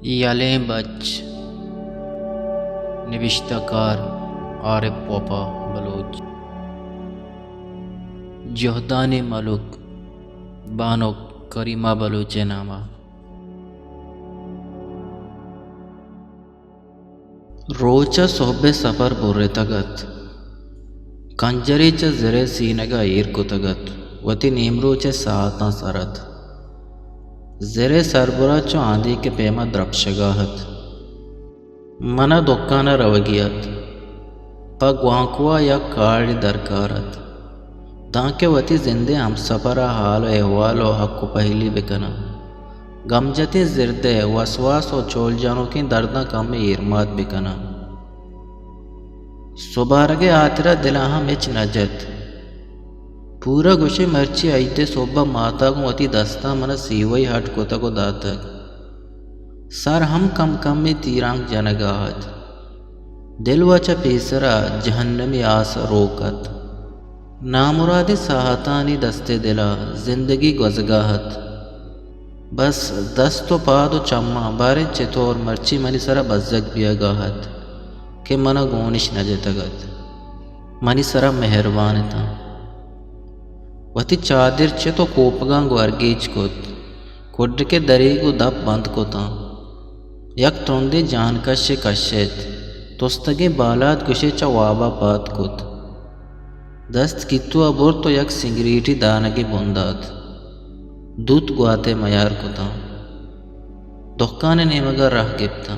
یلیں بچ، نبشتہ کار عارف وفا بلوچ، جہدانی ملک بانک کریمہ بلوچ ءِ نام ءَ۔ روچ ءَ سہب ءِ سپر برتگ ات۔ کنجرے چہ زر ءِ سینگ ءَ ایر کتگ ات۔ وتی نیمروچ ءِ ساعتاں سر ات۔ زر ءِ سربرا چو آندیک ءِ پیم ءَ درپشگ ءَ ات۔ من ءَ دکان ءَ روگی ات۔ پہ گوانکو ءَ یک کارڈے درکار ات، دانکہ وتی زند ءِ ہمسپر ءَ حال ءُ احوال ءُ حق ءُ پہلی بکناں۔ گمجتیں زرد ءِ وسواس ءُ چول جنوکیں درداں کمے ایرمات بکناں۔ سبارگ ءِ ہاترا دل ءَ ہم ہچ نہ جت۔ پورا گوشے مرچی ائید ءِ سہب ءَ مات ءَ گوں وتی دستاں من ءَ سیوئی ہٹ کتگ ءُ داتگ۔ سر ہم کم کمے تیرانک جنگ ءَ ات۔ دل ءَ چہ پیسرا جہنمی آس روک ات۔ نامرادیں ساہتانی دست ءِ دل ءَ زندگی گوزگ ءَ ات۔ بس دست ءُ پاد ءُ چماں باریں چتور مرچی منی سرا بزگ بیگ ءَ ات کہ من ءَ گونش نہ جتگ ات۔ منی سرا مہربان اتاں۔ وتی چادر چت ءُ کوپگاں گورگیج کت۔ کڈک ءِ دریگ ءُ دپ بند کتاں۔ یک ترندیں جانکشے کشت۔ تستگیں بالاد گوشے چہ واب ءَ پاد کت۔ دست کیتو ءَ برت ءُ یک سگریٹے دانگے بن دات۔ دوت گوات ءِ میار کتاں۔ دکان ءِ نیمگ ءَ راہ گپتاں۔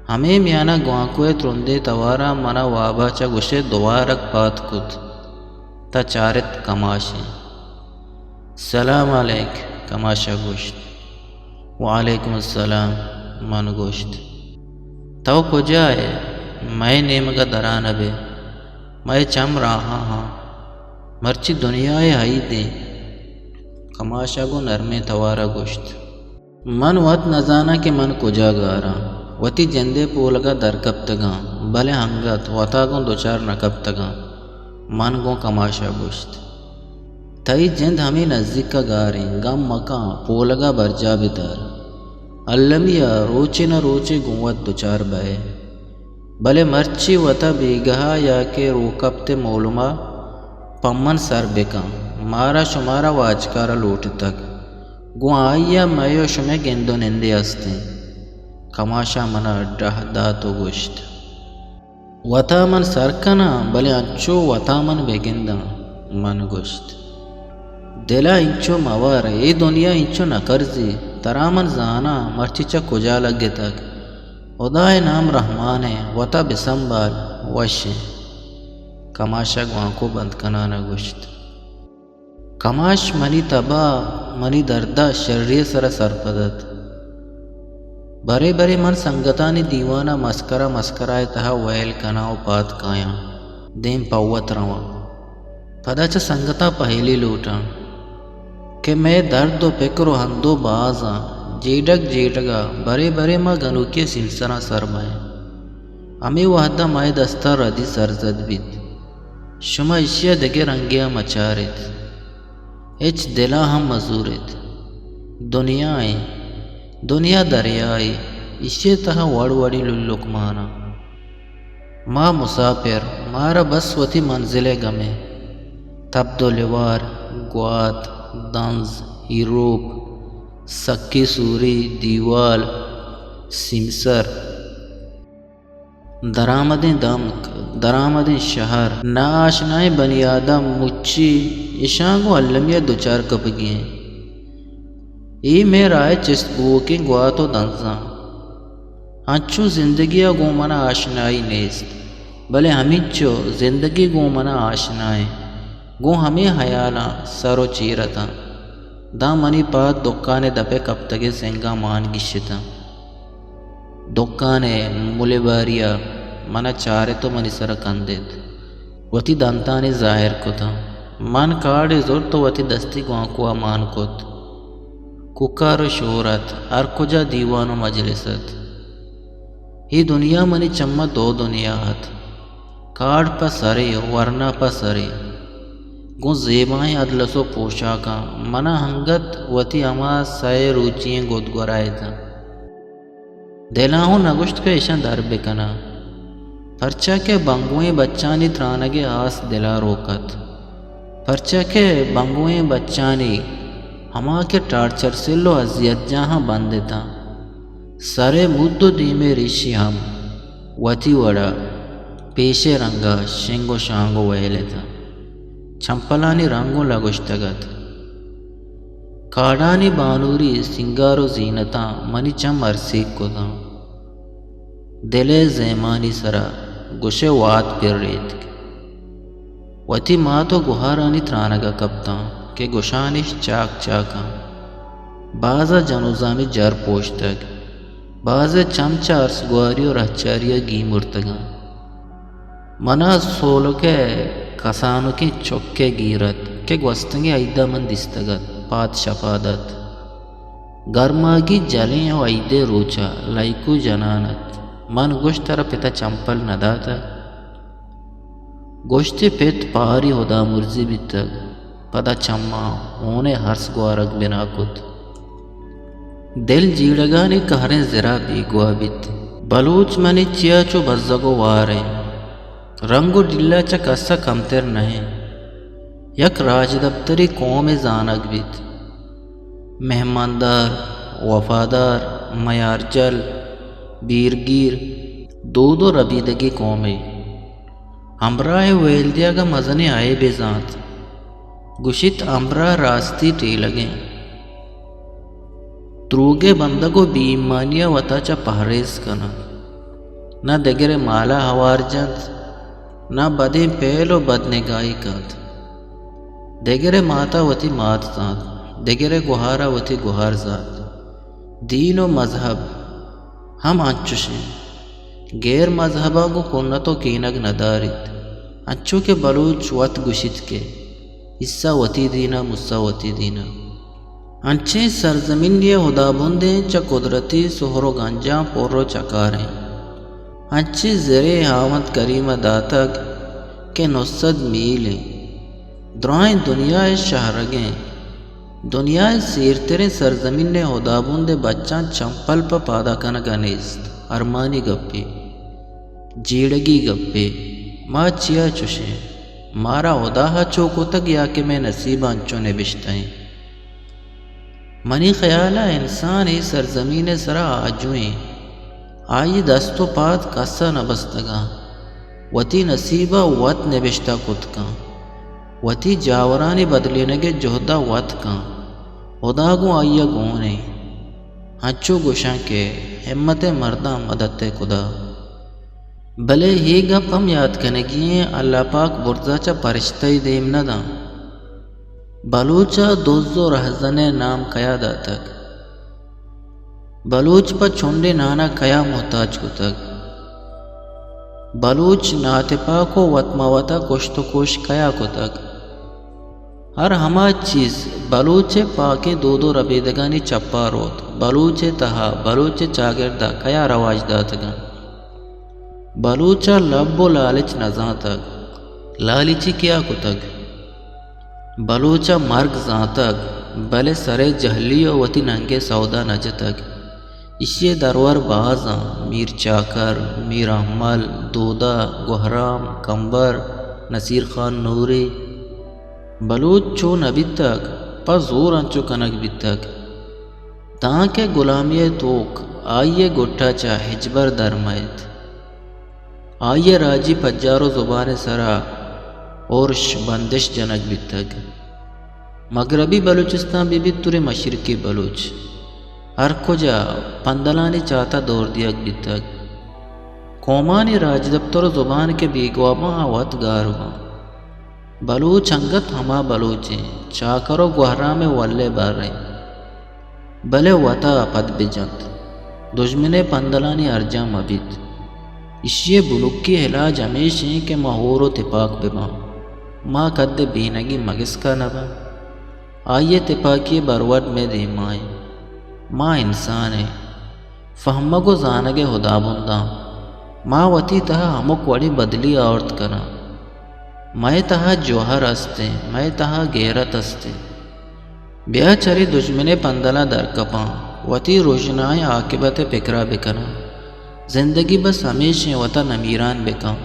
ہمے میان ءَ گوانکو ءِ ترندیں توار ءَ من ءَ واب ءَ چہ گوشے دوارگ پاد کت، تاں چارت کماش ایں۔ سلام علیک، کماش ءَ گوشت۔ وعلیکم السلام، من گوشت۔ تو کجا ئے؟ مئے نیمگ ءَ درا نہ بئے۔ مئے چم راہاں ہاں۔ مرچی دنیا ءِ ائید ایں۔ کماش ءَ گوں نرمیں توار ءَ گوشت۔ من وت نزاناں کہ من کجا گاراں۔ وتی جند ءِ پولگ ءَ درکپتگاں، بلے انگت وتا گوں دچار نہ کپتگاں۔ من گوں کماش ءَ گوشت۔ تئی جند ہمے نزیک ءَ گاریں، گم مکن، پولگ ءَ برجاہ بدار۔ المی ءَ روچے نہ روچے گوں وت دچار بئے۔ بلے مرچی وتا بیگہ ءَ یا کہ روکپت ءِ مولم ءَ پمن سر بکن۔ مارا شمارا واجکار ءَ لوٹتگ۔ گوں آئی ءَ مئے ءُ شمئے گند ءُ نندے است اِنت۔ کماش ءَ من ءَ ڈاہ دات ءُ گوشت۔ وتا من سر کناں، بلے انچو وتا من بہ گنداں، من گوشت۔ دل ءَ انچو مہ ور، اے دنیا انچو نہ کرزی، ترا من زاناں، مرچی چہ کجا لگتگ۔ ہدا ءِ نام رحمان ایں، وتا بہ سنبال، وش ایں۔ کماش ءَ گوانکو بند کنان ءَ گوشت۔ کماش منی تب ءَ، منی درد ءَ شری ءِ سر ءَ سرپد اَت۔ برے برے من سنگتانی دیوان ءَ مسکرا مسکرا ءِ تہا ویل کناں ءُ پاد کایاں، دیم پہ وت رواں۔ پدا چہ سنگتاں پہلی لوٹاں کہ مئے درد ءُ پکر ءُ ہند ءُ باز اَنت، جیڈگ جیڈگ ءَ برے برے ما گنوکی ءِ سیمسراں سر بئیں۔ ہمے وہد ءَ مئے دست ءَ ردی سرزد بیت۔ شما ایشی ءَ دگہ رنگے ءَ مچار ات۔ ہچ دل ءَ ہم مزور ات۔ دنیا ایں، دنیا دریائے، ایشی ءِ تہا وڑ وڑیں للک مان اَنت۔ ما مساپر، مارا بس وتی منزل ءِ گم ایں۔ تبد ءُ لوار، گوات، دنز، ہیروپ، سکی سوری، دیوال، سیمسر۔ درآمدیں دمک، درآمدیں شہر، ناآشنائیں بنی آدم، مچی، اشاں گوں المی ءَ دچار کپگی ایں۔ اے مئے راہ ءِ چست بوؤکیں گوات ءُ دنزاں۔ انچو زندگی ءَ گوں من ءَ آشنائی نیست، بلے ہمینچو زندگی گوں من ءَ آشنا ایں۔ گوں ہمے ہیالاں سر ءُ چیر اتاں، داں منی پاد دکان ءِ دپ ءَ کپتگیں سنگاں مان گیشتاں۔ دکان ءِ ملباری ءَ من ءَ چارت ءُ منی سر ءَ کندت۔ وتی دنتانی زاہر کتاں۔ من کارڈے زرت ءُ وتی دستی گوانکو ءَ مان کت۔ کوکار ءُ شور ات، ہر کجا دیوان ءُ مجلس ات۔ اے دنیا منی چم ءَ دو دنیا ات۔ کارڈ پہ سرے، ورنا پہ سرے۔ گوں زیبائیں ادلس ءُ پوشاکاں من ءَ انگت وتی ہما سئے روچی ئیں گد گورا اتاں۔ دل ءَ اوں نہ گوشت کہ ایشاں در بکناں، پرچا کہ بنگوئیں بچانی ترانگ ءِ آس دل ءَ روک ات، پرچا کہ بنگوئیں بچانی ہما کہ ٹارچر سیل ءُ اذیت جاہاں بند اتاں، سر ءِ مود ءُ دیم ءِ ریشی ہم وتی وڑ ءَ پیش ءِ رنگ ءَ شنگ ءُ شانگ ءُ ویل اتاں۔ چمپلانی رنگ اوں لگوشتگ ات۔ کاڑانی بانوری سینگار ءُ زینتاں منی چم ارسیگ کتاں۔ دل ءِ زیمانی سرا گوش ءِ وات پر ریتک۔ وتی مات ءُ گہارانی ترانگ ءَ کپتاں کہ گوشانش چاک چاکاں۔ باز ءَ جنوزامی جر پوشتگ۔ باز ءِ چم چہ ارس گواری ءُ رہچاری ءَ گیمرتگاں۔ من ءَ سولک ءِ کسانکیں چک ءَ گیر ات کہ گوستگیں عید ءَ من دیستگ ات، پاد شپ ءَ دات۔ گرماگی جلیں ءُ عید ءِ روچ ءَ لائکو جنان ات۔ من گوشت، ترا پت ءَ چمپل نہ داتگ؟ گوشت ئے پت پاری ہدامرزی بیتگ، پدا چماں ہون ءِ ہرس گوارگ بنا کت۔ دل جیڑگانی کہریں زرا بیگواہ بیت۔ بلوچ منی چیا چو بزگ ءُ وار ایں۔ رنگ ءُ ڈیلا چہ کس ءَ کمتر نہ ایں۔ یک راجدپتری قومے زانگ بیت۔ مہماندار، وفادار، میارجل، بیرگیر، دود ءُ ربیدگی قومے۔ ہمراہ ءِ ویل دیگ ءَ مزنیں عیبے زانت۔ گوشیت، ہمراہ راستی ٹیلگیں۔ دروگ ءِ بندگ ءُ بے ایمانی ءَ وتا چہ پہریز کنت۔ نہ دگر ءِ مال ءَ ہوار جنت، نہ بدیں پہل ءُ بدنگاہی کنت۔ دگر ءِ مات ءَ وتی مات زانت، دگر ءِ گہار ءَ وتی گہار زانت۔ دین ءُ مذہب ہم انچش انت۔ گیر مذہباں گوں کنت ءُ کینگ نہ داریت۔ انچو کہ بلوچ وت گوشیت کہ عیسیٰ وتی دین ءَ، موسیٰ وتی دین ءَ۔ انچیں سرزمینی ءِ ہدابندیں چہ قدرتی سہر ءُ گنجاں پر ءُ چکاریں۔ انچیں زرے ہاوند کریم ءَ داتگ کہ نو سد میل ایں۔ درائیں دنیا ءِ شہرگیں۔ دنیا ءِ سیرتریں سرزمین ءِ ہدابند ءِ بچاں چمپل پہ پادا کنگ ءَ نیست۔ ارمانی گپے، جیڑگی گپے۔ ما چیا چشیں؟ مارا ہدا ءَ چو کتگ یا کہ مئے نصیب ءَ انچو نبشتہ ایں؟ منی خیال ءَ انسان اے سرزمین ءِ سرا آجوئیں۔ آئی دست ءُ پاد کس ءَ نہ بستگاں۔ وتی نصیب ءَ وت نبشتہ کت کن۔ وتی جاورانی بدلینگ ءِ جہد ءَ وت کن۔ ہدا گوں آئی ءَ گون ایں۔ انچو گوشاں کہ ہمت ءِ مرداں مدت ءِ خدا۔ بلے اے گپ ہم یات کنگی ایں، اللہ پاک برزا چہ پرشتہ ءَ دیم نہ داں۔ بلوچ ءَ دز ءُ رہزن ءِ نام کیا داتگ؟ بلوچ پہ چنڈے نان ءَ کیا محتاج کتگ؟ بلوچ ناتپاک ءُ وت مہ وت ءَ کشت ءُ کوش کیا کتگ؟ ہر ہما چیز بلوچ ءِ پاکیں دود ءُ ربیدگانی چپا روت، بلوچ ءِ تہا، بلوچ ءِ چاگرد ءَ کیا رواج داتگ انت؟ بلوچ ءَ لب ءُ لالچ نہ زانتگ۔ لالچی کیا کتگ؟ بلوچ ءَ مرگ زانتگ، بلے سر ءِ جہلی ءَ وتی ننگ ءِ سودا نہ جتگ۔ ایشی ءِ درور باز انت، میر چاکر، میر احمل، دودا، گوہرام، کمبر، نصیر خان نوری۔ بلوچ چو نہ بیتگ، پہ زور انچو کنگ بیتگ۔ دانکہ گلامی ءِ توک آئی ءِ گٹ ءَ چہ ہچبر در مئیت۔ آئی ءِ راجی پجار ءُ زبان ءِ سرا ارش، بندش جنگ بیتگ۔ مغربی بلوچستان بہ بیت، ترے مشرقی بلوچ ہر کجا پندلانی چات ءَ دور دیگ بیتگ۔ قومانی راجدپتر ءُ زبان کہ بیگواہ باں، آ وت گار باں۔ بلوچ انگت ہما بلوچ انت، چاکر ءُ گوہرام ءِ ول ءِ بر انت، بلے وت ءَ پد بہ جنت، دژمن ءِ پندلانی ارجاں مہ بیت۔ ایشی ءِ بنکی علاج ہمیش انت کہ ما ہور ءُ تپاک بہ باں، ما کد ءِ بینگی مگسکا نہ باں۔ آئی ءِ تپاکی ءِ برورد مئے دیما انت۔ ما انسان ایں۔ فہمگ ءُ زانگ ءِ ہدابنداں، ما وتی تہا ہمک وڑیں بدلی آورت کناں۔ مئے تہا جوہر است انت، مئے تہا گیرت است انت۔ بیا چرے دژمن ءِ پندلاں درکپاں، وتی رژنائیں آکبت ءِ پکرا بکناں۔ زندگی بس ہمیشیں، وتا نمیران بکن۔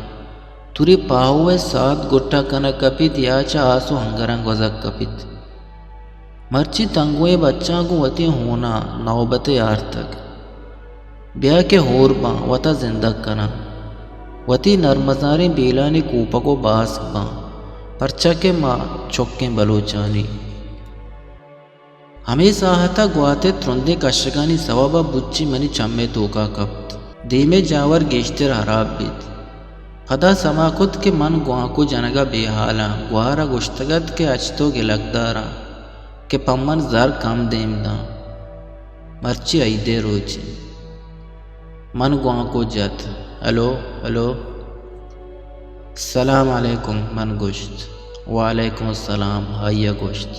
توری پاہو ء ساعت گٹا کنگ کپیت یا چہ آس و ہنگراں گوزگ کپیت۔ مرچی تنگویں بچاں گوں وتی ہوناں نوبتے آرتگ۔ بیا کہ ہور باں، وتا زندگ کناں۔ وتی نرمزاریں بیلانی کوپگ و باسک باں، پرچا کہ ما چکیں بلوچانی۔ ہمے ساہت ء گوات ء ترندیں کشگانی سوب ء بچی منی چم ء توکا کپت۔ دیم ء جاور گیشتر ہراب بیت۔ پدا سما کت کہ من گوانکو جنگ ء بے ہالاں۔ گوار ء گوشتگ ات کہ اچ تو گلگداراں کہ پہ من زر کم دیم داں۔ مرچی عید ء روچ انت۔ من گوانکو جت۔ ہلو، ہلو۔ سلام علیکم، من گوشت۔ وعلیکم السلام، آئی ء گوشت۔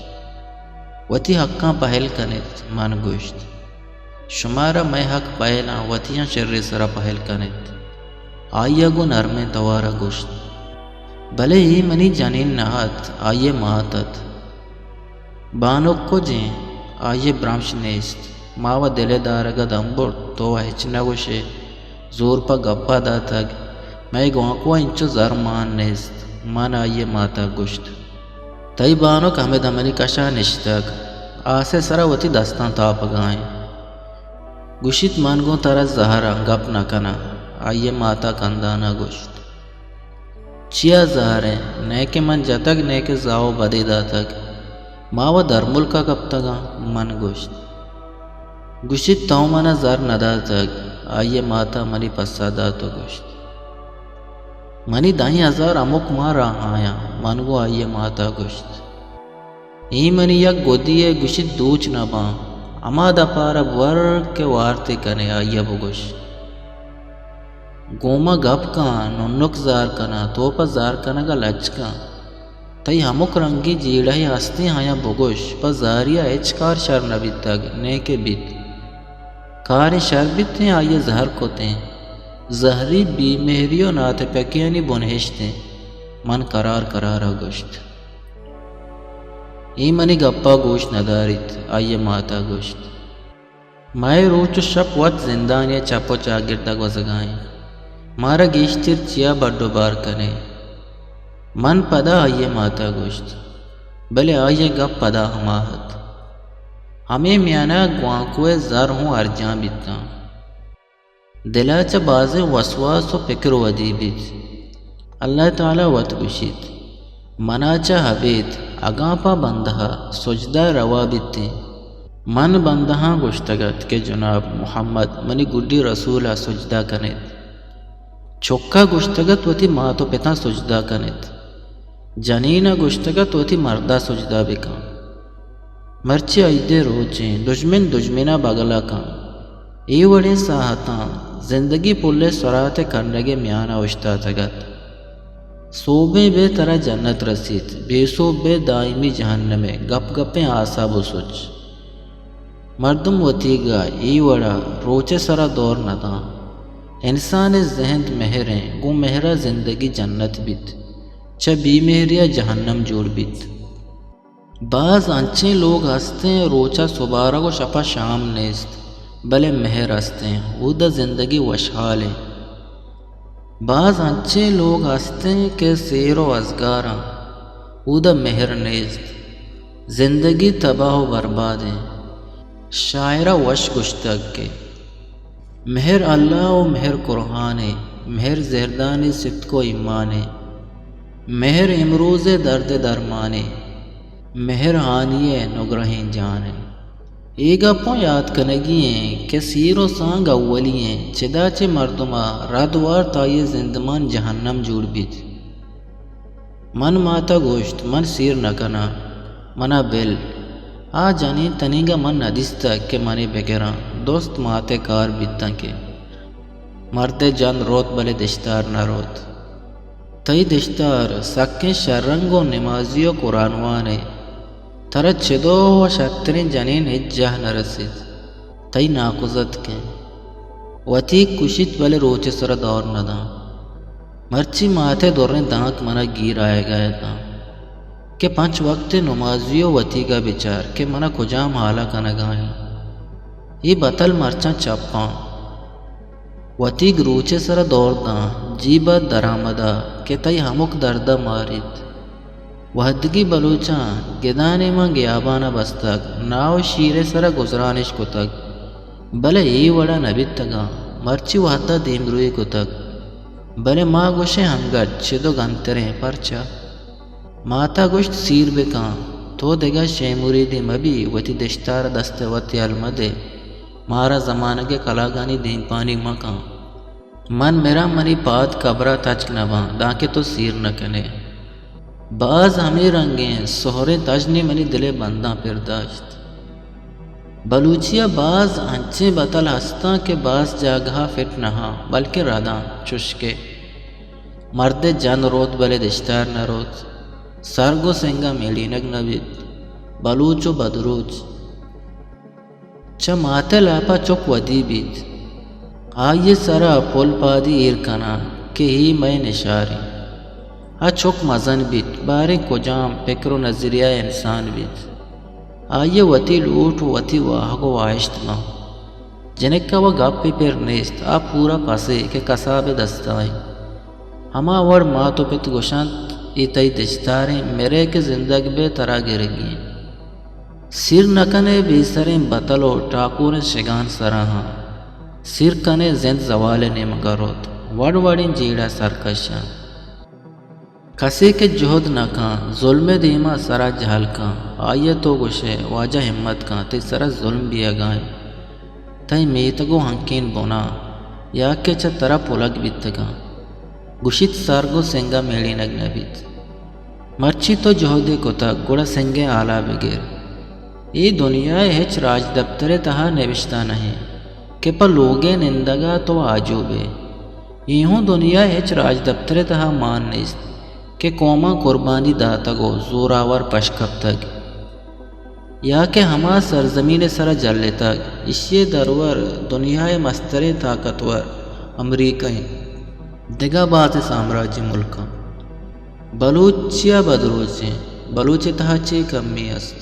وتی حقاں پہل کن ات، من گوشت۔ شمارا مئے حق پہلاں، وتیاں شرے سرا پہل کن ات۔ آئی ء گوں نرمیں توار ء گوشت۔ بلے اے منی جنین نہ ات، آئی ء مات ات۔ بانک کج انت؟ آئی ء برمش نیست۔ ما و دل ء دارگ ء دم برت، تو و ہچ نہ گوش ئے۔ زور پہ گپ ء داتگ۔ مئے گوانکو ء انچو زر مان نیست۔ من آئی ء مات ء گوشت۔ تئی بانک ہمے دمنی کش ء نشتگ، آس ء سرا وتی دستاں تاپگ ء انت۔ گوشیت، من گوں ترا زہر آں، گپ نہ کناں۔ آئی ء مات ء کندان ء گوشت۔ چیا زہر انت؟ نئے کہ من جتگ، نئے کہ زاہ و بدے داتگ۔ ما و درملک ء کپتگاں، من گوشت۔ گوشیت، تو من ء زر نداتگ۔ آئی ء مات ء منی پسہ دات و گوشت، منی دہیں ہزار ہمک ماہ راہ آیاں۔ من گوں آئی ء مات ء گوشت۔ اے منی یک گدی ء گوشیت دوچ نہ باں۔ ہما دپار ء بور کہ وارتے کن ئے، آئی ء بگوش۔ گوں ما گپ کن، ننک زار کناں، تو پہ زار کنگ ء لج کن۔ تئی ہمک رنگیں جیڑہے ہستیں، آیاں بگوش۔ پہ زاری ء ہچ کار شر نہ بیتگ، نئے کہ بیت۔ کارے شر بیتیں، آئی ء زہر کتیں۔ زہری بے مہری و ناتپکیانی بنہشتیں۔ من کرار کرار ء گوشت۔ اے منی گپ ء گوش نہ داریت، آئی ء مات ء گوشت۔ مئے روچ و شپ وت زندانی ء چپ و چاگرد ء گوزگ ء انت۔ مارا گیشتر چیا بڈ و بار کن ئے؟ من پدا آئی ء مات ء گوشت، بلے آئی ء گپ پدا ہما ات۔ ہمے میان ء گوانکو ء زر ہوں ارجان بیتاں۔ دل ء چہ بازیں وسواس و پکر ودی بیت۔ اللہ تعالی وت گوشیت، منا چہ ابید اگاں پہ بندہ ء سجدہ روا بیتیں، من بندہاں گوشتگ ات کہ جناب محمد منی گڈی رسول ء سجدہ کن ات۔ چک ء گوشتگ ات وتی مات و پتاں سجدہ کن ات۔ جنین ء گوشتگ ات وتی مرد ء سجدہ بکن۔ مرچی عید ء روچیں، دژمن دژمن ء بگل ء کن۔ اے وڑیں ساہتاں زندگی پل ء سرات ء کنڈگ ء میان ء اوشتاتگ ات۔ سوبیں بے ترا جنت رسیت، بے سوب بے دائمی جہنم ء۔ گپ گپیں آسا بسوچ۔ مردم وتیگ ء اے وڑ ء روچ ء سرا دور نہ داں۔ انسان ء زہند مہر ایں، گوں مہر ء زندگی جنت بیت، چہ بے مہری ء جہنم جوڑ بیت۔ باز انچیں لوگ ہستیں، روچ ء سبارگ و شپ ء شام نیست، بلے مہر ہستیں، اود ء زندگی وشحال ایں۔ باز انچیں لوگ ہستیں کہ سیر و ازگاراں، اود ء مہر نیست، زندگی تباہ و برباد ایں۔ شاعر ء وش گوشتگ کہ مہر اللہ و مہر قرآن ایں، مہر زہردانی صدق و ایمان ایں، مہر امروز ء درد ء درمان ایں، مہر ہانی ء نگرہیں جان ایں۔ اے گپ اوں یات کنگی ایں کہ سیر و سانگ اولی ایں، چدا چہ مردم ء رد وارت آئی ء زندمان جہنم جوڑ بیت۔ من مات ء گوشت، من سیر نہ کناں، منا بل۔ آ جنین تنیگا من ندیستگ کہ منے بگراں۔ دوست مات ء کار بیتاں کہ مرد ء جند روت بلے دشتار نہ روت۔ تئی دشتار سکیں شررنگ و نمازی و قرآن وانے۔ ترا چدو و شرتریں جنین ہچ جاہ نہ رسیت۔ تئی ناکوزتکیں۔ وتی کشیت بلے روچ ء سرا دور نہ داں۔ مرچی مات ء دریں دانک منا گیر آیگ ء اتاں کہ پنچ وقت ء نمازی و وتیگ ء بچار کہ منا کجام حال ء کنگ ء انت۔ اے بتل مرچاں چپاں۔ وتی گروچ ءِ سرا دور داں، جیب ءَ درآمد ءَ کہ تئی ہمک درد ءَ ماریت۔ وہدگی بلوچاں گدانے ماں گیابان ءَ بستگ، ناہ ءُ شیر ءِ سرا گزرانش کتگ، بلے اے وڑا نہ بیتگاں۔ مرچی وہد ءَ دیمروئی کتگ، بلے ما گوشیں ہنگت چد ءُ گنتریں۔ پرچا؟ مات ءَ گوشت، سیر بکن، تو دگہ شے مریدے مہ بی، وتی دشتار ءَ دست ءَ وت یل مہ دے، مارا زمانگ ءِ کلاگانی دیمپانی مہ کن۔ من مراں، منی پاد کبر ءَ تچک نہ باں، دانکہ تو سیر نہ کن ئے۔ باز ہمے رنگیں سہریں تژنے منی دل ءِ بنداں پر داشت۔ بلوچی ءَ باز انچیں بتل ہستاں کہ باز جاگہ ءَ فٹ نہ آں، بلکیں رداں، چشکہ مرد ءِ جن روت بلے دشتار نہ روت، سر گوں سنگ ءَ میڑینگ نہ بیت، بلوچ ءُ بدروچ۔ چہ مات ءِ لاپ ءَ چک ودی بیت۔ آئی ءِ سر ءَ پل پادی ایر کناں کہ اے مئے نشار اِنت۔ آ چک مزن بیت، باریں کجام پکر ءُ نظریہ ءِ انسان بیت، آئی ءَ وتی لوٹ ءُ وتی واہگ ءُ واہشت باں۔ جنک ءَ وَ گپے پر نیست، آ پورا پسے کہ کساب ءِ دست ءَ اِنت۔ ہما وڑ مات ءُ پت گوش اَنت، اے تئی دشتاریں، مرئے کہ زندگ بئے ترا گرگی اِنت۔ سیر نہ کن ئے، بے سریں بتل ءُ ٹاکوریں شگان سر ءَ آں۔ سیر کن ئے، زند زوال ءِ نیمگ ءَ روت، وڑ وڑیں جیڑہ سر کش اَنت۔ کسے کہ جہد نہ کن، زلم ءِ دیم ءَ سر ءَ جہل کن، آئی ءَ تو گوش ئے، واجہ ہمت کن، تئی سر ءَ زلم بیئگ ءَ اِنت۔ تئی میتگ ءُ ہنکین بناں، یا کہ چہ ترا پلگ بیتگاں۔ گوشیت، سر گوں سنگ ءَ میڑینگ نہ بیت۔ مرچی تو جہدے کتگ، گڑا سنگ ءِ ہال ءَ بگر۔ اے دنیا ءِ ہچ راجدپتر ءِ تہا نبشتہ نہ اِنت کہ پہ لوگ ءِ نندگ ءَ تو آجو بئے۔ اے ہوں دنیا ءِ ہچ راجدپتر ءِ تہا مان نیست کہ قوماں قربانی داتگ ءُ زوراور پش کپتگ، یا کہ ہما سرزمین ءِ سرا جلتگ، ایشی ءِ درور دنیا ءِ مستریں طاقتور امریکہ اِنت، دگہ بازیں سامراجی ملکاں۔ بلوچ چیا بدروچ اِنت؟ بلوچ ءِ تہا چے کمی است؟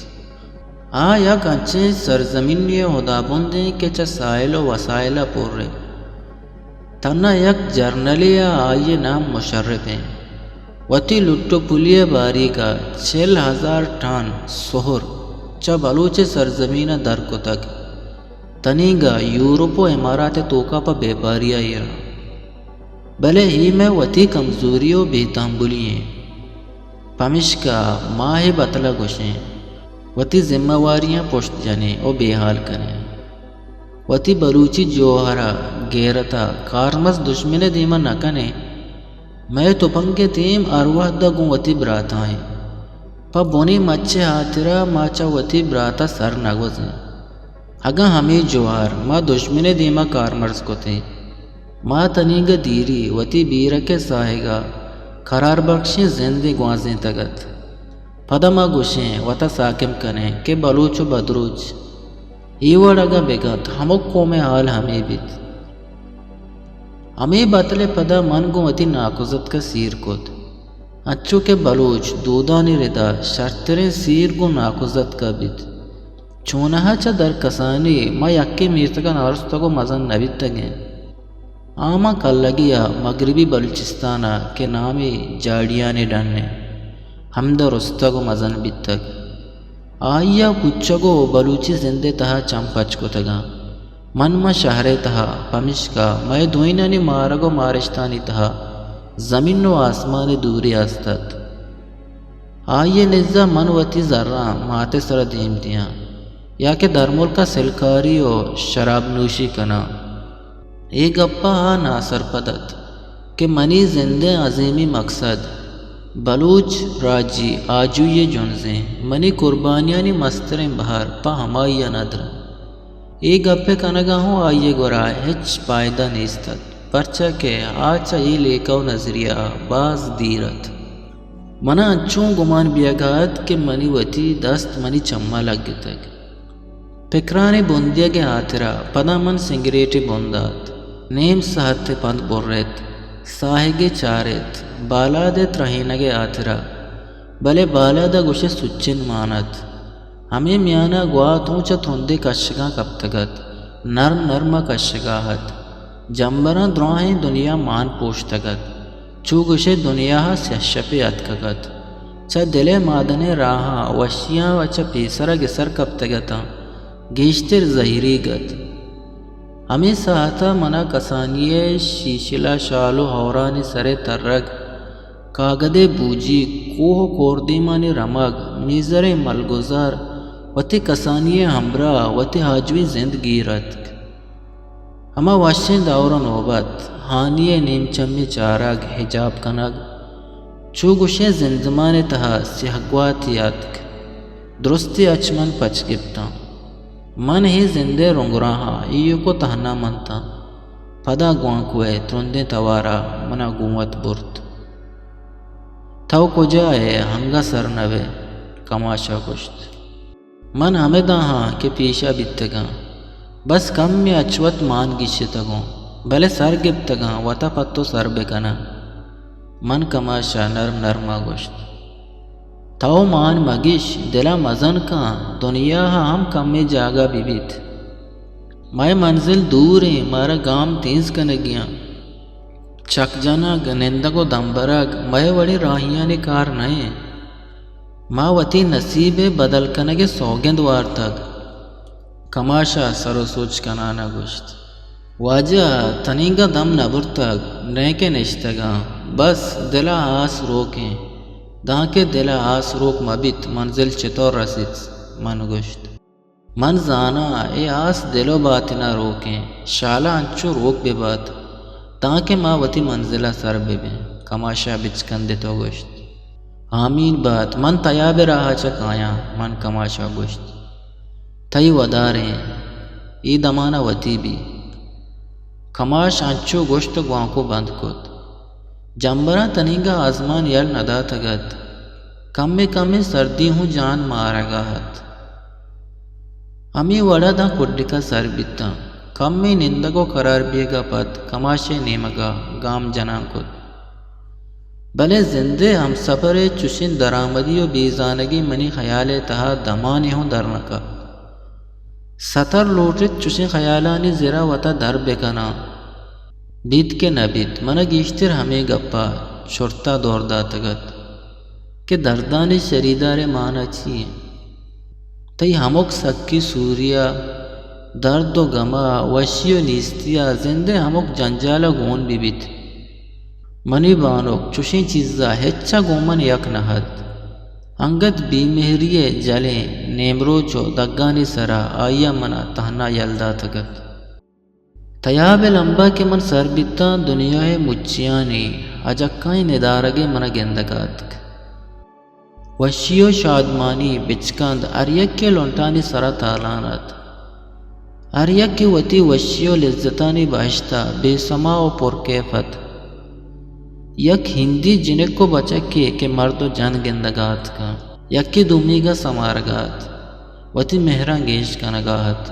آ یک انچیں سرزمینی ءِ ہدابند اِنت کہ چہ ساحل ءُ وسائل ءَ پُر اِنت۔ تھنا یک جرنلے ءَ آئی ءِ نام مشرف اِنت۔ وتی لٹ ءُ پلی ءِ باریگ ءَ چل ہزار ٹن سہر چہ بلوچ ءِ سرزمین ءَ در کتگ۔ تنیگا یورپ ءُ امارات ءِ توکا پہ بیپاری ءَ ایر اَنت۔ بلے اے مئے وتی کمزوری ءُ بے تامبلی اِنت۔ پمشکا ما اے بتل ءَ گوش ایں، وتی ذمہ واریاں پشت جن ایں ءُ بے ہال کن ایں۔ وتی بلوچی جوہر ءَ، گیرت ءَ کارمرز دژمن ءِ دیم ءَ نہ کن ایں۔ مئے تپنگ ءِ تیم ہر وھد ءَ گوں وتی براتاں اِنت۔ پہ بنی مچ ءِ ہاترا ما چہ وتی برات ءَ سر نہ گوز ایں۔ اگاں ہمے جوہر ما دژمن ءِ دیم ءَ کارمرز کت ایں، ما تنیگہ دیری وتی بیرک ءِ ساہگ ءَ کرار بخشیں زندے گوانزینتگ ات۔ پدا ما گوش ایں، وت ءَ ساکم کن ایں کہ بلوچ ءُ بدروچ اے وڑ اگاں بہ کنت، ہمک قوم ءِ ہال ہمے بیت۔ ہمے بتل ءَ پدا من گوں وتی ناکوزتک ءَ سیر کت، انچو کہ بلوچ دودانی رد ءَ شرتریں سیر گوں ناکوزتک ءَ بیت۔ چوناہا چہ درکسانی ما یکیں میتگ ءَ نارستگ ءُ مزن نہ بیتگ ایں۔ آ ماں کلگی ءَ مگربی بلوچستان ءَ کہ نامی جاڑیانی ڈن اِنت، ہمدا رستگ ءُ مزن بیتگ۔ آئی ءَ کوچگ ءُ بلوچی زند ءِ تہا چم پچ کتگ اَنت۔ من ماں شہر ءِ تہا، پمشکا مئے دوئینانی مارگ ءُ مارشتانی تہا زمین ءُ آسمانی دورے است اَت۔ آئی ءِ نز ءَ من وتی زراں مات ءِ سر ءَ دیم دیاں، یا کہ درملک ءَ سلکاری ءُ شراب نوشی کناں۔ اے گپ ءَ آ ناسرپد اَت کہ منی زند ءِ عظیمی مکسد بلوچ راجی آجوئی ءِ جنز اِنت، منی قربانیانی مستریں بہر پہ ہمائی ءَ ندر اَنت۔ اے گپ ءِ کنگ ءَ ہوں آئی ءِ گورا ہچ پائدہ نیست اَت، پرچا کہ آ چہ اے لیکہ ءُ نظریہ ءَ باز دیر اَت۔ من ءَ انچو گمان بیگ ءَ اَت کہ منی وتی دست منی چم ءَ لگتگ۔ پکرانی بندیگ ءِ ہاترا پدا من سنگریٹے بن دات، نیم ساعتے پند برت، ساہگے چارت، بالاد ءِ ترہینگ ءِ ہاترا، بلے بالاد ءَ گوش ئے سچن مان اَت۔ ہمے میان ءَ گوات اوں چہ تندے کشگاں کپتگ اَت، نرم نرم ءَ کشگ ءَ اَت۔ جمبراں دراہیں دنیا مان پوشتگ ات۔ چو گوشئے دنیا ءَ سیہ شپے اتکگ ات۔ چہ دل ءِ مادنیں راہاں وشیاں ءَ چہ پیسر ءَ گسر کپتگ اتاں، گیشتر زہیریگ ات۔ ہمے ساہت ءَ من ءَ کسانی ءِ شیشل ءَ شال ءُ ہورانی سر ءِ ترگ، کاگد ءِ بوجیگ، کوہ ءُ کوردیمانی رمگ، میزریں ملگزر، وتی کسانی ءِ ہمبراہ، وتی آجوئیں زند گیر اتک۔ ہما وشیں دور ءُ نوبت، ہانی ءِ نیمچمی چارگ، حجاب کنگ، چو گوشئے زندمان ءِ تہا سیاہ گواتے اتک۔ درستی اچ من پچ گپتاں۔ من اے زند ءِ رنگراہاں ایوک ءُ تہنا منتاں۔ پدا گوانکو ءِ ترندیں توار ءَ من ءَ گوں وت برت۔ تو کجا ئے؟ انگہ سر نہ بئے، کماش ءَ گوشت۔ من ہمدا آں کہ پیش ءَ بیتگاں۔ بس کمے اچ وت مان گیشتگ اوں، بلے سر گپتگاں، وت ءَ پہ تو سر بکناں۔ من کماش ءَ نرم نرم ءَ گوشت۔ تو مان مگیش، دل ءَ مزن کن، دنیا ءَ ہم کمے جاگہ بہ بیت۔ مئے منزل دور ایں، مارا گام تیز کنگی اَنت۔ چک جنگ، نندگ ءُ دمبرگ، مئے وڑیں راہیانی کار نہ اِنت۔ ما وتی نصیب ءِ بدل کنگ ءِ سوگند وارتگ۔ کماش ءَ سر ءُ سوچ کنان ءَ گوشت۔ واجہ، تنیگا دم نہ برتگ، نئیکہ نشتگاں، بس دل ءَ آس روک ایں۔ دانکہ دل ءَ آس روک مہ بیت، منزل چتور رسیت؟ من گوشت۔ من زاناں، اے آس دل ءُ باتن ءَ روک ایں، شال ءَ انچو روک بہ بات، تانکہ ما وتی منزل ءَ سر بہ بیں۔ کماش ءَ بچکندت ءُ گوشت۔ آمین بات، من تیاب ءِ راہ ءَ چہ کایاں۔ من کماش ءَ گوشت۔ تئی ودار ایں، اے دمان ءَ وتی بی۔ کماش انچو گوشت ءُ گوانکو بند کت۔ جمبراں تنیگا آزمان یل نہ داتگ ات۔ کمے کمے سردی ہوں جان مارگ ءَ ات۔ ہمے وڑ ءَ داں کڈک ءَ سر بیتاں۔ کمے نندگ ءُ کرار بیگ ءَ پد کماش ءِ نیمگ ءَ گام جنان کت۔ بلے زند ءِ ہمسپر ءِ چشیں درآمدی ءُ بے زانگی منی خیال ءِ تہا دمانے ہوں در نہ کپت۔ ستر لوٹت چشیں خیالانی زر ءَ وت ءَ در بکناں، بیت کہ نہ بیت۔ من ءَ گیشتر ہمے گپ ءَ چرت ءَ دور داتگ ات کہ دردانی شریدار ءِ مانا چی اِنت؟ تئی ہمک سکی سوری ءَ، درد ءُ گم ءَ، وشی ءُ نیستی ءَ، زند ءِ ہمک جنجال ءَ گون بہ بیت۔ منی بانک چشیں چیز ءَ ہچ ءَ گوں من یک نہ ات۔ انگت بے مہری ءِ جلیں نیمروچ ءُ دگانی سر ءَ آئی ءَ من ءَ تہنا یل داتگ ات۔ تیاب ءِ لمب ءَ کہ من سر بیتاں، دنیا ءِ مچیانی اجکائیں ندارگے من ءَ گندگ ءَ اتک۔ وشی ءُ شادمانی بچکند ہر یکے ءِ لنٹانی سر ءَ تالان ات۔ ہر یکے وتی وشی ءُ لذتانی بہشت ءَ بے سما ءُ پرکیف ات۔ یک ہندی جنک ءُ بچکے کہ مرد ءُ جن گندگ ءَ اتکاں، یکے دومیگ ءَ سمارگ ءَ ات، وتی مہراں گیش کنگ ءَ ات۔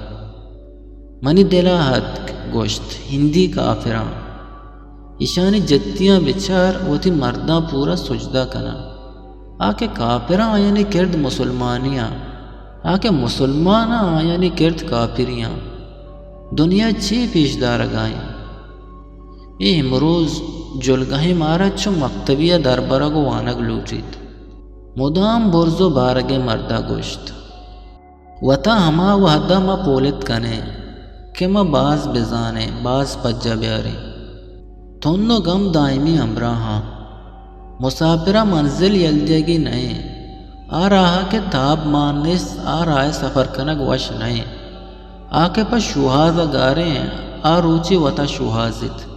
منی دل ءَ اتک، گوشت، ہندی کافراں! ایشانی جتیاں بچار، وتی مرداں پورا سجدہ کناں۔ آ کہ کافراں، آیانی کرد مسلمانیاں۔ آ کہ مسلماناں، آیانی کرد کافریاں۔ دنیا چے پیش دارگ ءَ ایں؟ اے امروز جلگہیں مارا چو مکتبی ءَ دربرگ ءُ وانگ لوٹیت۔ مدام برز ءُ بارگیں مرد ءَ گوشت۔ وت ءَ ہما وہد ءَ ما پولت کنیں کہ ما باز بزانیں، باز پجا بیاریں۔ تن ءُ گم دائمی ہمراہاں۔ مساپر ءَ منزل یل دیگی نہ ایں۔ آ راہ ءَ کہ تاب مان نیست، آ راہ ءَ سفر کنگ وش نہ ایں۔ آ کہ پہ شوہاز ءَ گاریں، آ روچے وت ءَ شوہازیت۔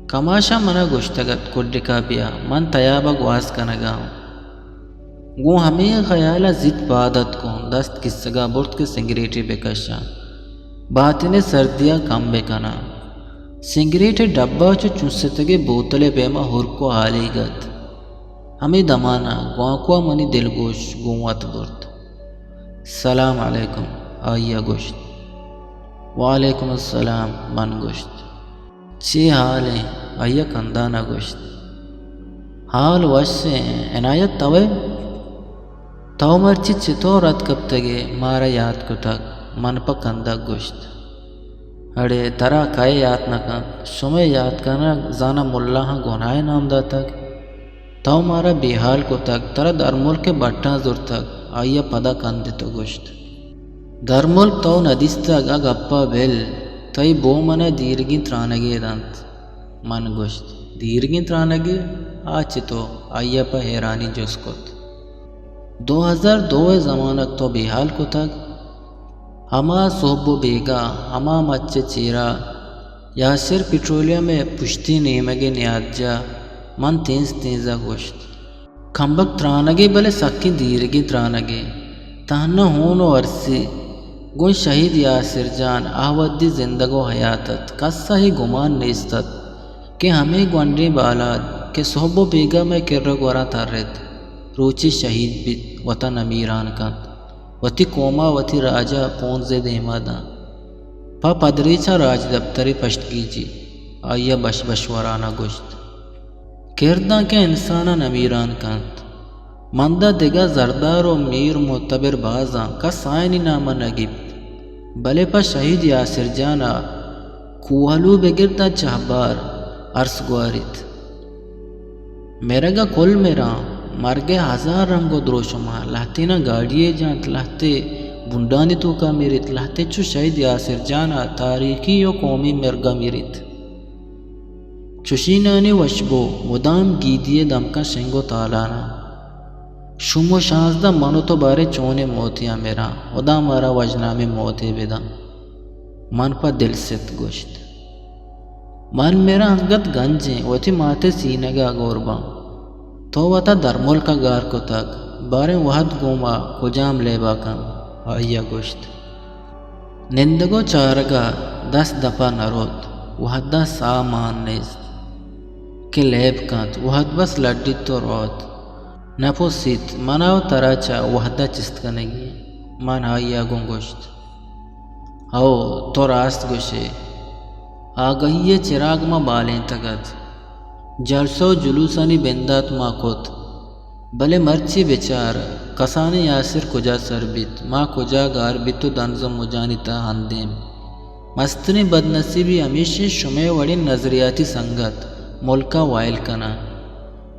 کماش ءَ من ءَ گوشتگ ات، کڈک ءَ بیا، من تیاب ءَ گواز کنگ ءَ آں۔ گوں ہمے خیال ءَ زیت پاد اتکوں، دست کیسگ ءَ برت کہ سنگریٹے بکشاں، باتن ءِ سردی ءَ کم بکناں۔ سنگریٹ ءِ ڈبہ چو چوستگیں بوتل ءِ پیما ہرک ءُ ہالیگ ات۔ ہمے دمان ءَ گوانکو ءَ منی دلگوش گوں وت برت۔ سلام علیکم، آئی ءَ گوشت۔ وعلیکم السلام، من گوشت۔ چے حال ایں؟ آئی ءَ کندان ءَ گوشت۔ حال وش ایں۔ عنایت، تو ئے؟ تو مرچی چتور اتک کپتگ ئے؟ مارا یات کتگ؟ من پہ کندگ گوشت۔ اڑے ترا کئے یات نہ کنت؟ شمئے یات کنگ زاناں ملاہاں گناہے نام داتگ؟ تو مارا بیہال کتگ، ترا درملک ءِ بٹاں زرتگ۔ آئی ءَ پدا کندت ءُ گوشت، درملک تو نہ دیستگ؟ آ گپ ءَ بل، تئی بو من ءَ دیرگیں ترانگے دنت۔ من گوشت، دیرگیں ترانگے؟ آ چتو؟ آئی ءَ پہ حیرانی جست کت۔ دو ہزار دو ءِ زمانگ تو بیہال کتگ؟ ہما سہب ءُ بیگاہ، ہما مچ ءِ چیرا، یاسر پٹرولیم ءِ پشتی نیمگ ءِ نیادجاہ، من تینز تینز ءَ گوشت۔ کمبک ترانگے، بلے سکیں دیرگیں ترانگے۔ تہنا ہون ءُ ارسی گوں شہید یاسر جان آ وھدی زندگ ءُ حیات ات۔ کس ءَ اے گمان نیست ات کہ ہمے گونڈیں بالاد کہ سہب ءُ بیگاہ مئے کر ءُ گوراں ترّیت، روچے شہید بیت، وتا نمیران کنت، وتی قوم ءَ وتی راج ءَ پونز ءِ دیما دنت۔ پہ پدریچاں راجدپترے پشتگیجی، آئی ءَ بش بش وران ءَ گوشت۔ کرداں کہ انسان ءَ نمیران کنت۔ مندا دگہ زردار ءُ میر معتبر بازاں، کس آیانی نام ءَ نہ گیپت، بلے پہ شہید یاسر جان ءَ کوہلو بگر داں چہبار ارس گواریت۔ مرگ ءَ کل مراں، مرگ ءِ ہزار رنگ ءُ دروشماں، لہتیناں گاڑی ءَ جنت، لہتے بنڈانی توکا مریت، لہتے چو شہید یاسر جان ءَ تاریخی ءُ قومی مرگ ءَ مریت۔ چشینانی وشبو مدام گیدی ءِ دمکاں شنگ ءُ تالان ءَ۔ شوم ءُ شانزدہ من ءُ تو باریں چونیں موتے ءَ مراں، ہدا مارا وژنامیں موتے بدنت۔ من پہ دلست گوشت۔ من مراں انگت گنجیں، وتی مات ءِ سینگ ءَ گور باں۔ تو وتا درملک ءَ گار کتگ، باریں وھد گوں ما کجام لیب ءَ کنت؟ آئی ءَ گوشت۔ نندگ ءُ چارگ ءَ دست دپ ءَ نہ روت، وھد ءَ ساہ مان نیست کہ لیب کنت، وھد بس لڈیت ءُ روت۔ نہ پسیت، من ءَ ترا چہ وھد ءَ چست کنگی اِنت۔ من آئی ءَ گوں گوشت۔ ہئو، تو راست گوش ئے۔ آگہی ءِ چراگ ما بالینتگ ات۔ جلسہ ءُ جلوسانی بندات ما کت۔ بلے مرچی بچار، کسانیں یاسر کجا سر بیت، ما کجا گار بیت ءُ دنز ءُ مجانی تہ ءَ ہندیم۔ مستریں بدنصیبی ہمیش اِنت، شمئے وڑیں نظریاتی سنگت ملک ءَ وائل کناں۔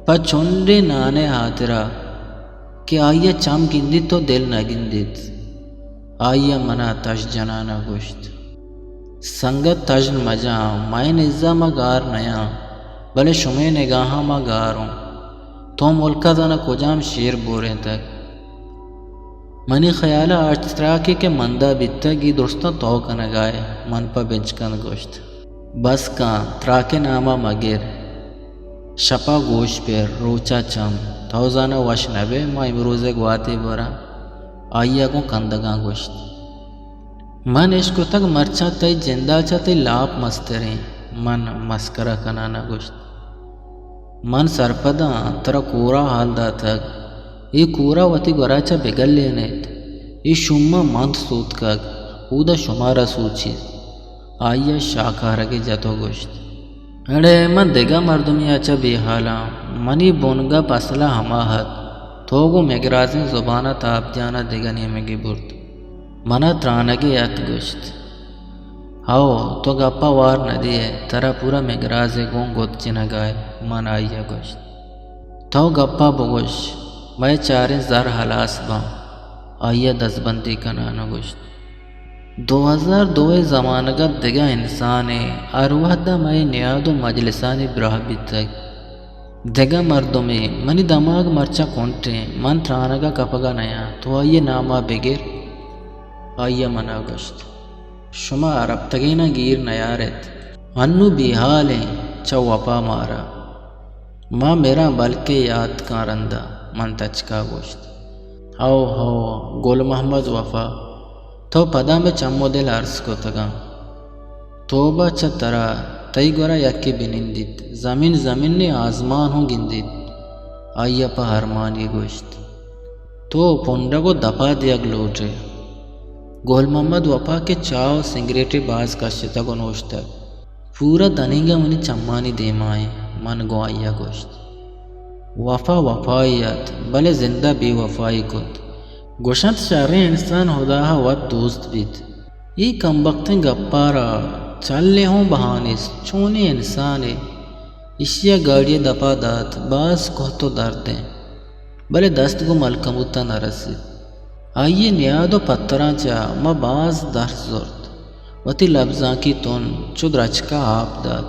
پہ چنڈے نان ءِ ہاترا کہ آئی ءَ چم گندیت ءُ دل نہ گندیت۔ آئی ءَ من ءَ تژن جنان ءَ گوشت۔ سنگت، تژن مجن، مئے نز ءَ ما گار نیاں، بلے شمئے نگاہاں ما گار اوں۔ تو ملک ءَ زاناں کجام شیر بورینتگ؟ منی خیال ءَ آ تراکے کہ مندا بیتگ، اے درستاں تو کنگ ءَ ئے۔ من پہ بنچکند گوشت۔ بس کن، تراک ءِ نام ءَ مگر۔ شپ ءَ گوش پر، روچ ءَ چم۔ تو زاناں وش نہ بئے، ما امروز ءِ گواتے براں۔ آئی ءَ گوں کندگاں گوشت۔ من اشکتگ، مرچاں تئی جند ءَ چہ تئی لاپ مستریں۔ من مسکرا کنان ءَ گوشت۔ من سرپداں، ترا کورا ہال داتگ۔ اے کورا وتی گورا چہ بگلینیت۔ اے شوم ءَ مند سوتکگ، اودا شمارا سوچیت۔ آئی ءَ شاکارگے جت ءُ گوشت۔ اڑے من دگہ مردمے ءَ چہ بے ہالاں۔ منی بنگپ اصل ءَ ہما ات۔ تو گوں مگرازیں زبان ءَ تاپجان ءَ دگہ نیمگے برت۔ من ءَ ترانگے ات گوشت۔ ہئو، تو گپ ءَ وار نہ دئے، ترا پورا مگراز ءِ گوں گد جنگ ءَ ئے۔ من آئی ءَ گوشت۔ تو گپ ءَ بگوش، مئے چاریں زر ہلاس باں۔ آئی ءَ دزبندی کنان ءَ گوشت۔ دو ہزار دو ءِ زمانگ ءَ دگہ انسانے، ہر وھد ءَ مئے نیاد ءُ مجلسانی براہ بیتگ۔ دگہ مردمے، منی دماگ مرچاں کنٹیں، من ترانگ ءَ کپگ ءَ نیاں، تو آئی ءِ نام ءَ بگر۔ آئی ءَ من ءَ گوشت۔ شما ارپتگیناں گیر نیارت۔ انوں بے ہال ایں چہ وپا مارا۔ ما مراں بلکیں یات کن رندا، من تچکا گوشت۔ ہئو، ہئو، گل محمد وپا، تو پدا مئے چم ءُ دل ارس کتگاں۔ توبہ چہ ترا، تئی گورا یکے بنندیت، زمین زمین ءُ آزمان ہوں گندیت۔ آئی ءَ پہ ارمانی گوشت۔ تو پنڈگ ءُ دپا دیگ لوٹ ئے۔ گل محمد وپا کہ چاہ ءُ سنگریٹے باز کشتگ ءُ نوشتگ، پورا دنیگا منی چمانی دیما ایں۔ من گوں آئی ءَ گوشت۔ وپا وپائی ات، بلے زند ءَ بے وپائی کت۔ گوشنت، شریں انسان ہدا ءَ وت دوست بیت۔ اے کمبختیں گپ ءَ را چلے ہوں بہا نیست، چونیں انسانے؟ ایشی ءَ گاڑی ءِ دپ ءَ دات، باز کہت ءُ درد ایں، بلے دست گوں ملکموت ءَ نہ رسیت۔ آئی ءِ نیاد ءُ پتراں چہ ما باز درس زرت۔ وتی لبزانکی تن چو درچک ءَ آپ دات۔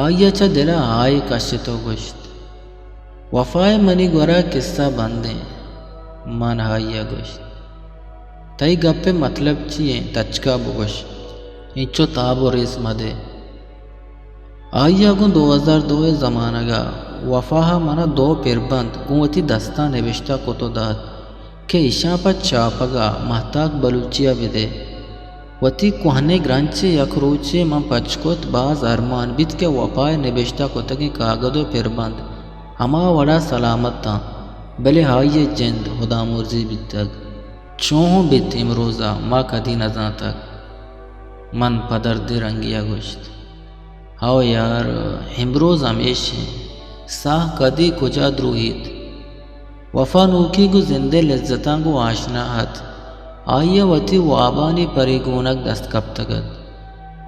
آئی ءَ چہ دل ءَ ہائے کشت ءُ گوشت، وفا ءَ منی گورا کسہ بند ایں۔ من آئی ءَ گوشت، تئی گپ ءِ متلب چی ایں؟ تچک ءَ بگوش، اینچو تاب ءُ ریس مدے۔ آئی ءَ گوں دو ہزار دو ءِ زمانگ ءَ وفا ءَ من ءَ دو پربند گوں وتی دستاں نبشتہ کت ءُ دات کہ ایشاں پہ چاپگ ءَ مہتاک بلوچی ءَ بدئے۔ وتی کوہنیں گرنچ ءَ یک روچے من پچ کت، باز ارمان بیت کہ وفا ءِ نبشتہ کتگیں کاگد ءُ پربند ہما وڑ ءَ سلامت اَنت، بلے آئی ءِ جند ہدامرزی بیتگ۔ چون بیت امروز ءَ ما کدی نہ زانتگ۔ من پہ دردیں رنگے ءَ گوشت، ہو یار، امروز ہمیش ایں، ساہ کدی کجا دروہیت۔ وفا نوکی گوں زند ءِ لذتاں گوں آشنا اَت۔ آئی ءَ وتی وابانی پریگونگ دست کپتگ اَت۔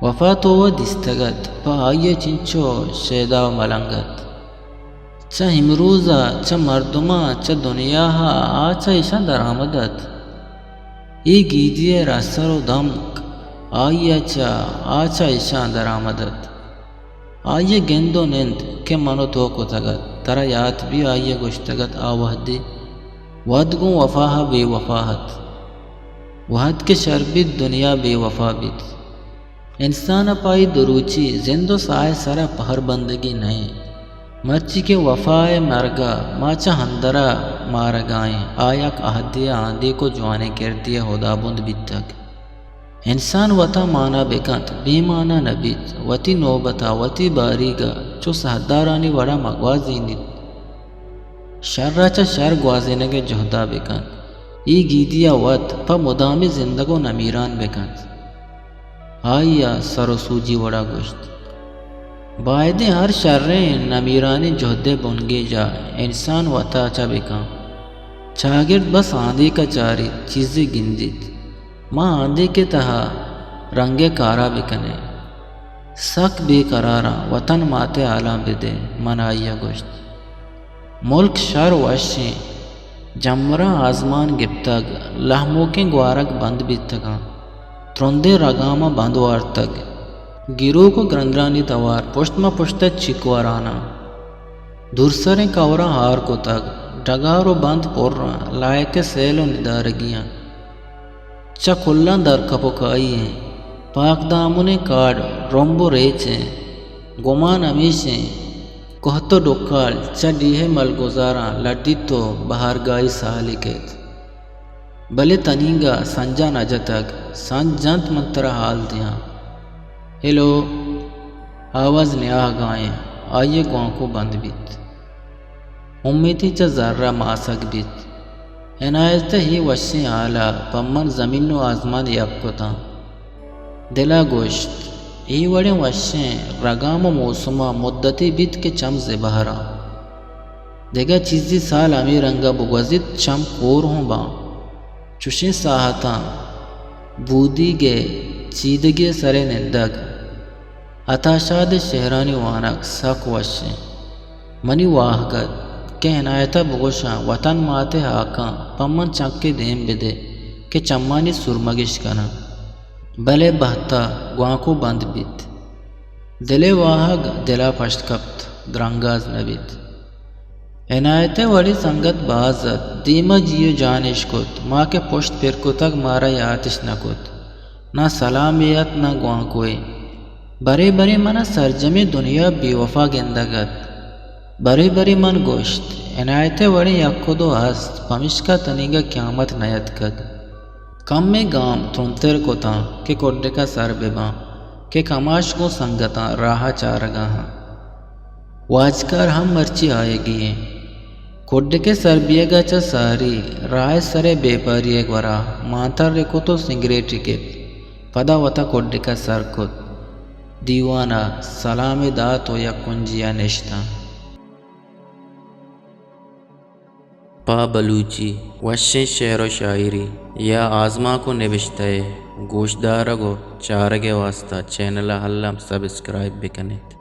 وفا تو وَ دیستگ اَت، پہ آئی ءَ چنچو شیدا ءُ ملنگ اَت۔ چہ امروز ءَ، چہ مردماں، چہ دنیا ءَ آ چہ ایشاں درآمد اَت۔ اے گیدی ءِ رسر ءُ دمک آئی ءَ چہ، آ چہ ایشاں درآمد اَت۔ آئی ءِ گند ءُ نند کہ من ءُ تو کتگ اَت، ترا یات بی آئی ءَ گوشتگ اَت، آ وہدے وت گوں وفا ءَ بے وفا اَت۔ وہد کہ شر بیت، دنیا بے وفا بیت۔ انسان ءَ پہ آئی دو روچی زند ءُ ساہ ءِ سر ءَ پہر بندگی نہ اِنت، مرچی کہ وفا ءِ مرگ ءَ ما چہ اندر ءَ مارگ ءَ ایں، آ یک عہدے ءِ آندیک ءُ جوانیں کردے ءِ ہدابند بیتگ۔ انسان وت ءَ مانا بہ کنت، بے مانا نہ بیت، وتی نوبت ءَ، وتی باریگ ءَ چو ساہدارانی وڑ ءَ مہ گوازینیت۔ شر ءَ چہ شر گوازینگ ءِ جہد ءَ بہ کنت۔ اے گیدی ءَ وت پہ مدامی زندگ ءُ نمیران بہ کنت۔ آئی ءَ سر ءُ سوجی وڑ ءَ گوشت، بائدیں ہر شریں نمیرانیں جہد ءِ بنگیج ءَ انسان وت ءَ چہ بہ کن۔ چاگرد بس آندیک ءَ چاریت، چیزے گندیت۔ ما آندیک ءِ تہا رنگ ءِ کار ءَ بہ کنیں۔ سک بے قراراں، وطن مات ءِ حالاں بدئے، من آئی ءَ گوشت۔ ملک شر وشیں، جمبراں آزمان گپتگ، لہموکیں گوارگ بند بیتگاں، ترندیں رگاماں بند وارتگ، گروک ءُ گرندرانی توار پشت ماں پشت ءَ چک وراناں۔ دورسریں کوراں ہار کتگ، ڈگار ءُ بند پراں، لائک ءِ سیل ءُ ندارگی اَنت۔ چہ کلاں درکپوکائی ایں، پاک دامنیں کاڈ رمب ءُ ریچ ایں۔ گمان ہمیش ایں، کہت ءُ ڈکال چہ ڈیھ ءِ ملگزاراں لڈیت ءُ بہارگاہی سالی کیت۔ بلے تنیگا سنجا نہ جتگ، سنج جنت من ترا حال دیاں۔ ہیلو، آواز نیاہگا ایں، آئی ءِ گوانکو بند بیت۔ امیتے چہ زر ءَ ماسگ بیت۔ عنایت ءِ اے وشیں حال ءَ پہ من زمین ءُ آزمان یک کتاں۔ دل ءَ گوشت، اے وڑیں وشیں رگام ءُ موسم ءَ مدتے بیت کہ چم زبہراں۔ دگہ چیزے سال ہمے رنگ ءَ بگوزیت، چم کور ہوں باں۔ چشیں ساہتاں بودیگ ءِ چیدگے ءِ سر ءَ نندگ، عطا شاد ءِ شعرانی وانگ سک وش ایں۔ منی واہگ اَت کہ عنایت ءَ بگوشاں، وطن مات ءِ ہاکاں پہ من چنکے دیم بدئے کہ چمانی سرمگ اِش کناں۔ بلے بہت ءَ گوانکو بند بیت۔ دل ءِ واہگ دل ءَ پشت کپت، درانگاز نہ بیت۔ عنایت ءِ وڑیں سنگت باز اَت، دیم ءَ جی ءُ جان اِش کت، ما کہ پشت پر کتگ، مارا یات اِش نہ کت۔ نہ سلامے اَت، نہ گوانکوے۔ برے برے من ءَ سرجمیں دنیا بے وفا گندگ اَت۔ برے برے من گوشت، عنایت ءِ وڑیں یک ءُ دو ہست، پمشکا تنیگا قیامت نیاتکگ۔ کمے گام ترندتر کتاں کہ کڈک ءَ سر بہ باں کہ کماش گوں سنگتاں راہ ءَ چارگا آں۔ واجکار ہم مرچی آیگی ایں۔ کڈک ءِ سر بیگ ءَ چہ ساری راہ ءِ سر ءِ بیپاری ءِ گورا مانتر کت ءُ سنگریٹے گپت۔ پدا وت ءَ کڈک ءَ سر کت۔ دیوان ءَ سلامے دات ءُ یک کنجی ءَ نشتاں۔ پہ بلوچی وشیں شعر ءُ شاعری یا آزمانک ءُ نبشتہ ءِ گوشدارگ ءُ چارگ ءِ واستہ چینل ءَ الم سبسکرائب بہ کن ات۔